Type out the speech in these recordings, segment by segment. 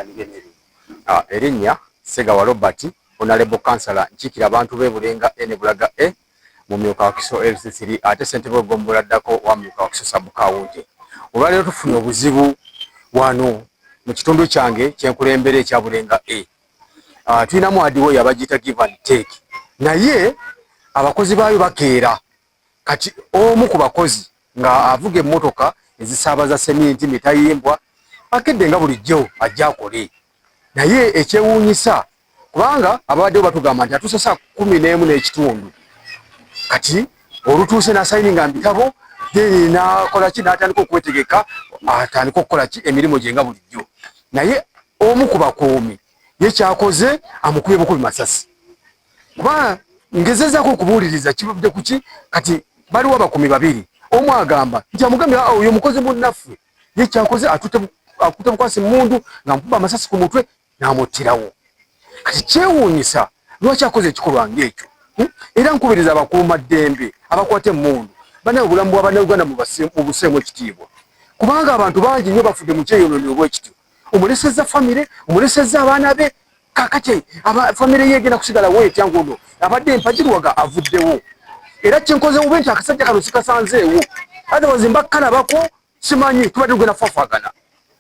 Tutandike n'erinnya. Ah, erinnya Segawa Robert, honorable councillor, nkiikira abantu b'e Bulenga A ne Bulaga A mu myuka Wakiso LC3, ate ssentebe w'eggombolola ddako wa myuka Wakiso sub county. Olwaleero tufunye obuzibu wano mu kitundu kyange kyenkulembera ekya Bulenga A. Tulinamu hardware abagiyita give and take, naye abakozi baayo bakeera. Kati omu ku bakozi nga avuga emmotoka ezisaabaza seminti, mitayimbwa, akedde nga bulijjo ajja akole, naye ekyewuunyisa kubanga ababaddewo batugamba nti atuuse saa 11 n'ekitundu. Kati olutuuse n'asayininga mu bitabo, then n'akola ki, n'atandika okwetegeka atandika okukola ki, emirimu gye nga bulijjo, naye omu ku bakuumi ye kyakoze amukubye bukubi masasi. Kuba ngezezaako okubuuliriza kivudde kuki, kati baliwo abakuumi babiri, omu agamba nti amugambye, ah, oyo mukozi munnaffe, ye kyakoze akutte bukwasi mundu nga mukuba amasasi ku mutwe n'amuttirawo. Kati kyewuunyisa lwaki akoze ekikolwa ng'ekyo, Era nkubiriza abakuumaddembe abakwata emmundu, banaye obulamu bwa Bannayuganda mubuseemu ekitiibwa, kubanga abantu bangi nnyo bafudde mu kyeyonoonero bwekityo. Omulesezza famire, omulesezza abaana be. Kakati famire ye egenda kusigala weetya ngono abadde empagirwaga avuddewo? Era kyenkoze ube nti akasajja kano sikasanzeewo, otherwise mbakkalabako simanyi tubadde tugenda kufafaagana.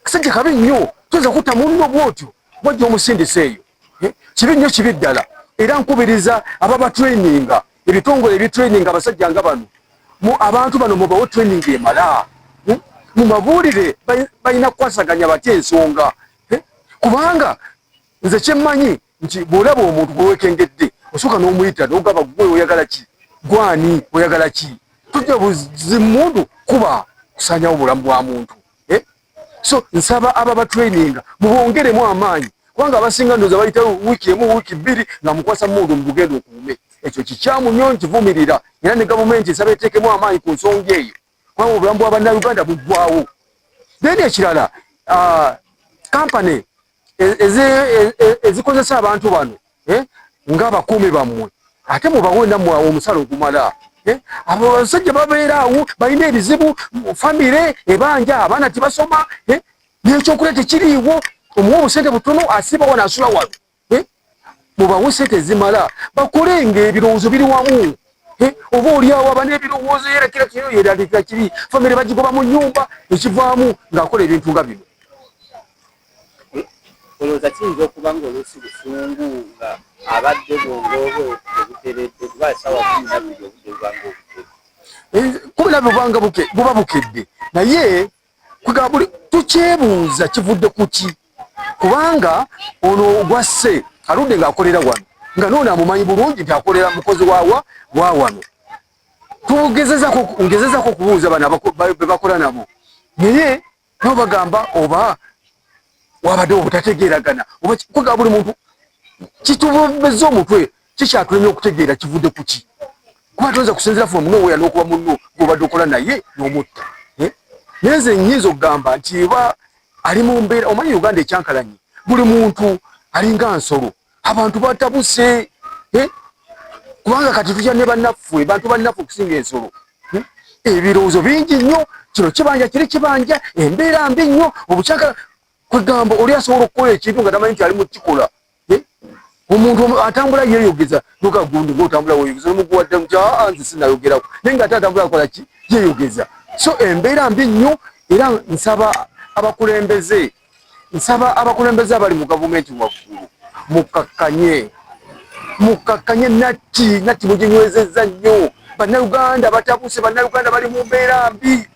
Kasajja kabi nnyo, toyinza kutta munno bwotyo bwajja omusindisa eyo. Eh, kibi nnyo, kibi ddala. Era nkubiriza ababatraininga, ebitongole ebitraininga abasajja nga bano, mu abantu bano mubawe training emala, Mubabuulire balina kukwasaganya batya ensonga, eh? Kubanga nze kyemmanyi nti bw'olaba omuntu gwewekengedde, osooka n'omuyita n'ogamba, "Gwe oyagala ki? Gwani oyagala ki?" Tujja buzimundu kuba kusanyawo obulamu bwa muntu, eh? So nsaba aba batraininga mubongeremu amaanyi, kubanga abasinga ndowooza bayita wiiki emu, wiiki 2 nga mukwasa mundu mugenda okuume. Ekyo kikyamu nnyo, nkivumirira, era ne gavumenti nsaba eteekemu amaanyi ku nsonga eyo, kubanga obulamu bwa Bannayuganda buggwawo. Then ekirala, kampany ezikozesa abantu bano, eh, ng'abakuumi bammwe, ate mubawe nammwe omusala ogumala, eh? Abo abasajja babeera awo balina ebizibu, famire ebanja, abaana tebasoma, eh? N'ekyokulya tekiriiwo. Omuwa obusente butono, asiiba wano, asula wano. Mubawe sente ezimala bakole ng'ebirowoozo biri wamu. Oba oliawo aba n'ebirowoozo yerakira kino, yeraliikira kiri, famire bagigoba mu nyumba, ekivaamu ng'akola ebintu nga bino. Olowooza kiyinza okuba nga oluusi busungu, nga abadde bwongo bwe tebuteredde, kuba essaawa 12 obudde bubanga obudde? 12 bubanga buba bukedde, naye kwegamba buli tukyebuuza kivudde kuki, kubanga ono gwasse aludde ng'akolera wano, nga noono amumanyi bulungi nti akolera mukozi wawa wa wano. Tugezezako, ngezezako okubuuza bano be bakola nabo, naye nabo bagamba oba wabadde obutategeeragana oba kwegamba buli muntu kitubobeza omutwe, kikyatulemye okutegeera kivudde kuki, kuba toyinza kusinzira from nowhere n'okuba munno gwobadde okola naye n'omutta, eh? Naye nze nyinza okugamba nti oba ali mu mbeera, omanyi Uganda ekyankalanye, buli muntu alinga nsolo, abantu batabuse, eh? Kubanga kati tutya ne bannaffe, bantu bannaffe okusinga ensolo, Ebirowoozo bingi nnyo, kino kibanja, kiri kibanja, embeera mbi nnyo, obukyakala, kwegamba oli asobola okukola ekintu nga tamanyi nti ali mu kikola, eh? Omuntu atambula yeeyogeza, noga gundi ngaotambula weeyogeza, omuguwadde nti aa, nze sinayogerako, naye nga ate atambula akola ki, yeeyogeza. So embeera mbi nnyo, era nsaba abakulembeze, nsaba abakulembeze abali mu gavumenti waggulu, mukakkanye, mukakkanye natti natti muginywezezza nnyo. Bannayuganda batabuse, Bannayuganda bali mu mbeera mbi,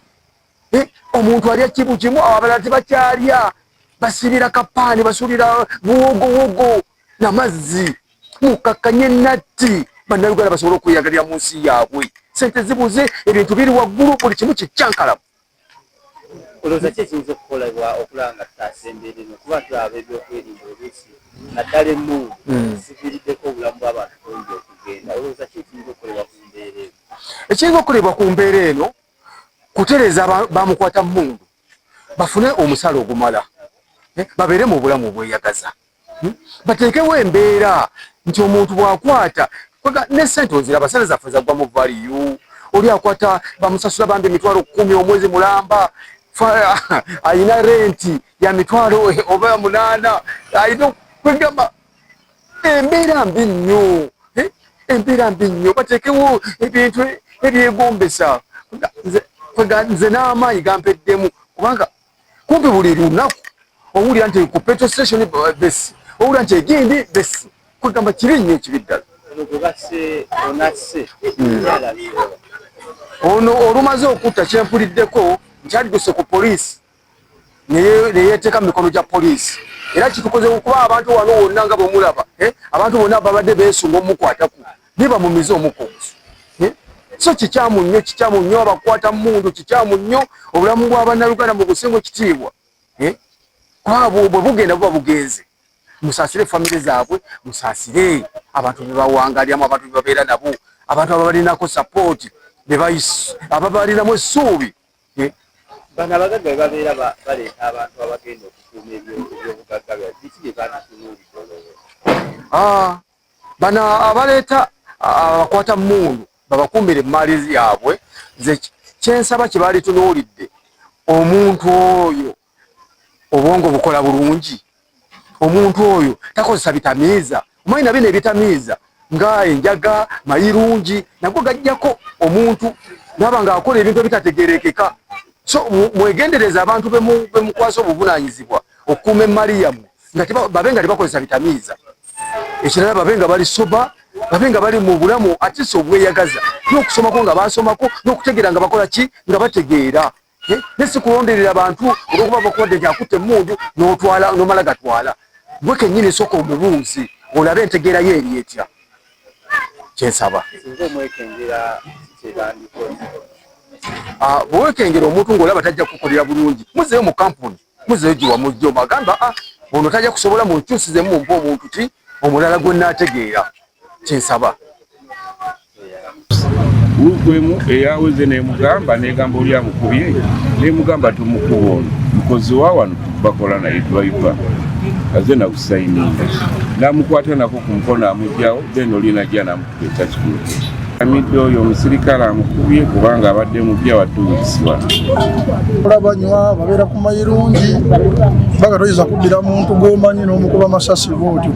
eh, omuntu alya kibu kimu, abalala tebakyalya, basibira kapaani, basulira buwogowogo namazzi. Mukakkanye natti, Bannayuganda basobole okweyagalira mu nsi yaabwe. Sente zibuze, ebintu biri waggulu, buli kimu kikyankalamu. Olowooza ki ekiyinza okukolebwa okulaba nga tutaasa embeera eno, kuba tulaba ebyokwerinda oluusi naddala emmundu ziviiriddeko obulamu bw'abantu bungi okugenda? Olowooza ki ekiyinza okukolebwa ku mbeera eno? Ekiyinza okukolebwa ku mbeera eno kutereeza bamukwata mmundu, bafune omusala ogumala, eh, babeere mu bulamu obweyagaza, Bateekewo embeera nti omuntu bw'akwata ne sente oziraba, sente zaffe zaggwa mu value. Oli akwata bamusasula bambi 100,000 omwezi mulamba. Alina renti ya mitwalo oba 8, alina kwegamba embeera mbi nnyo, embeera mbi nnyo. Bateekewo ebintu ebyegombesa. Nze n'amaanyi gampeddemu, kubanga kumpi buli lunaku owulira nti ku petrol station besi, owulira nti egindi besi. Kwegamba kibi nnyo, kibi ddala. Ono olumaze okutta, kyempuliddeko nti adduse ku poliisi neyeteeka mu mikono gya poliisi. Era kitukoze kuba abantu wano wonna nga bwemulaba, abantu bonna babadde beesunga omukwataku, naye bamumize omukka omusu. So kikyamu nnyo, kikyamu nnyo abakwata mundu, kikyamu nnyo. Obulamu bw'abannayuganda mu busingo kitiibwa, kuba bwe bugenda buba bugenze. Musaasire famire zaabwe, musaasire abantu bebawangalyamu, abantu bebabeera nabo, abantu ababalinako support, ababalinamu essuubi. Bano abagagga bwe babeera baleeta abantu abagenda okukuuma ebyobugagga byabwe, biki bye banditunuulidde olowooza? Bano abaleeta abakwata mundu babakuumire emaali yaabwe, nze kyensaba kye balitunuulidde, omuntu oyo obwongo bukola bulungi, omuntu oyo takozesa bitamiiza. Omanyi na bino ebitamiiza nga enjaga, mayirungi, nago gajjako omuntu naba ng'akola ebintu ebitategerekeka. So mwegendereza abantu bemukwasa obuvunanyizibwa okukuuma emmali yammwe, nga babe nga tebakozesa bitamiiza. Ekirala, babe nga bali sober, babe nga bali mu bulamu atisi obweyagaza, n'okusomako nga basomako, n'okutegeera nga bakola ki, nga bategeera. Ne si kulonderera bantu olwokuba bakuwadde nti akutte emundu n'otwala, n'omala gatwala. Gwe kennyini sooka omubuuzi olabe entegeera ye eri etya. Kyensaba. Singa omwekengera, kyebandikoze? Bwewekengera omuntu ng'olaba tajja kukolera bulungi, muzeeyo mu kampuni, muzeeyo gye wamujja, omagamba, "Ah, ono tajja kusobola, munkyusizemu, mumpe omuntu ki omulala gwe nnaategeera." Kyensaba. Gurupu emu eyaweze nemugamba, negamba oli amukubye, nemugamba tumukuba, ono mukozi wa wano, bakola naye, driver aze nakusayininga, namukwata nako ku mukono amugjawo, then oli najja namukuba esasi ku mutwe. Amidde oyo omusirikale amukubye kubanga abadde mupya wa 2 weeks wano. Banywa, babeera ku mayirungi, baga toyinza kuddira muntu gw'omanyi n'omukuba masasi bwotyo.